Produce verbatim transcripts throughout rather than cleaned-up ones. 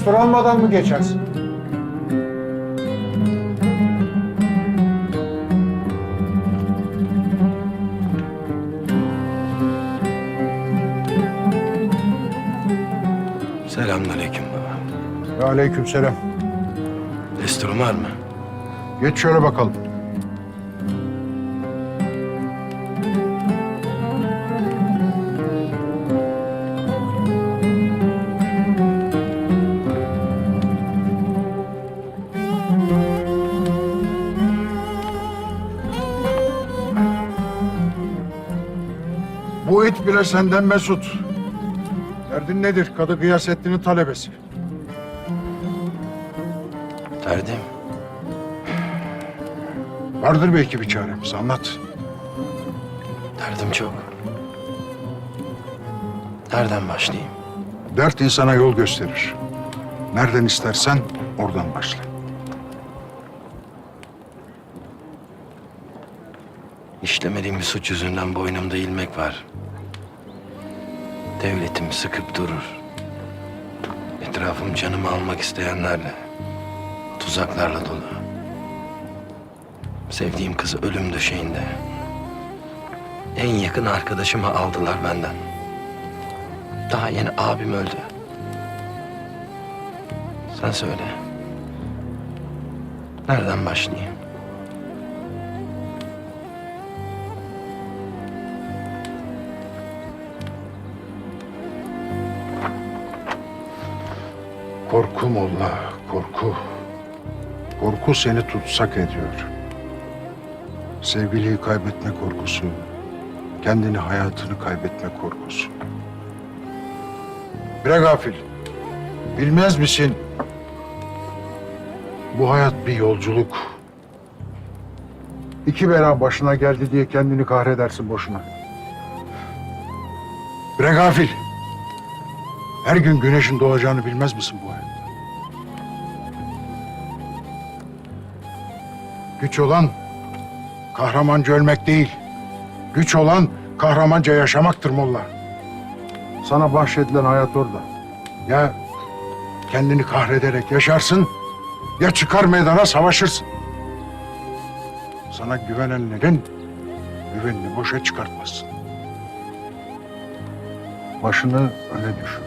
Sorulmadan mı geçersin? Selamünaleyküm baba. Ve aleyküm selam. Desturun var mı? Geç şöyle bakalım. Bu it bile senden mesut. Derdin nedir? Kadı Gıyasettin'in talebesi. Derdim. Vardır belki bir çaremiz, anlat. Derdim çok. Nereden başlayayım? Dert insana yol gösterir. Nereden istersen oradan başla. İşlemediğim bir suç yüzünden boynumda ilmek var. Devletim sıkıp durur. Etrafım canımı almak isteyenlerle, tuzaklarla dolu. Sevdiğim kızı ölüm döşeğinde. En yakın arkadaşımı aldılar benden. Daha yeni abim öldü. Sen söyle. Nereden başlayayım? Korku molla, korku. Korku seni tutsak ediyor. Sevgiliyi kaybetme korkusu, kendini, hayatını kaybetme korkusu. Bre gafil, bilmez misin? Bu hayat bir yolculuk. İki bela başına geldi diye kendini kahredersin boşuna. Bre gafil, her gün güneşin doğacağını bilmez misin bu hayatta? Güç olan kahramanca ölmek değil, güç olan kahramanca yaşamaktır molla. Sana bahşedilen hayat orada. Ya kendini kahrederek yaşarsın, ya çıkar meydana savaşırsın. Sana güvenenlerin güvenini boşa çıkartmazsın. Başını öne düşür.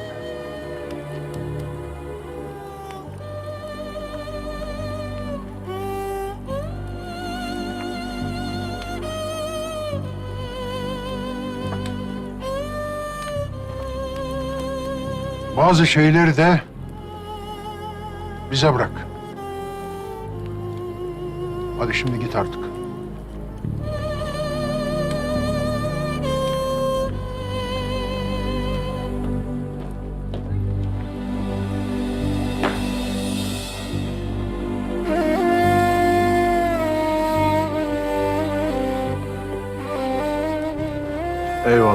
Bazı şeyleri de bize bırak. Hadi şimdi git artık.